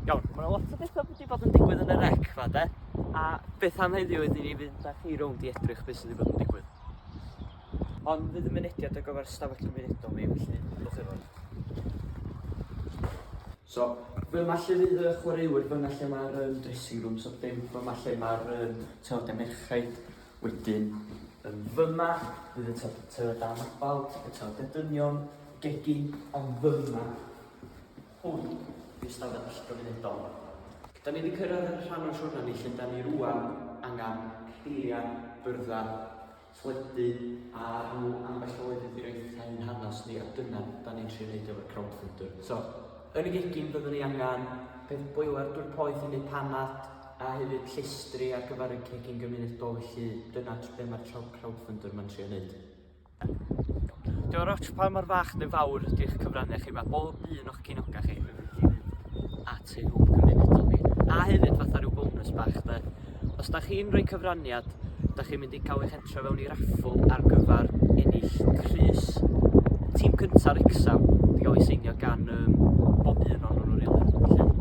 Iawn, mae 'na lot o bethau wedi bod yn digwydd yn y rec fa de, a beth am heddiw ydy ni fynd â chi rownd i edrych beth sydd wedi bod yn digwydd. Ond fydd y mynediad ar gyfer stafell gymunedol ni, felly dewch efo fi. So, fyma lle fydd y chwaraewyr, fyna lle mae'r um, dressing room, so dim fyma lle mae'r um, toiledau merchaid. Wedyn, yn fyma, fydd y toiledau anabal, y toiledau dynion, gegin, ond fyma, hwn, yw'r stafell gymunedol. Da ni wedi cyrraedd y rhan o'r siwrna ni lle da ni rwan angen cadeiriau, byrddau, teledu a rhyw ambell o lefydd i roid ein hanes ni a dyna da ni'n trio neud efo'r crowdfunder. So, yn y gegin byddwn ni angen peth boiler dŵr poeth i wneud panad a hefyd llestri ar gyfer y cegin gymunedol felly dyna be mae'r crowdfunder ma'n trio neud. Dio'r ots pa mor fach neu fawr ydy'ch cyfraniad chi, mae bob un o'ch ceinoga chi yn mynd i fynd at ein hwb cymunedol ni. A hefyd fatha rhyw bonus bach de, os da chi'n rhoi cyfraniad, da chi'n mynd i cael eich entro fewn i raffl ar gyfer ennill crys tîm cynta Wrecsam wedi cael ei seinio gan um, bob un o'n nhw rili. Felly,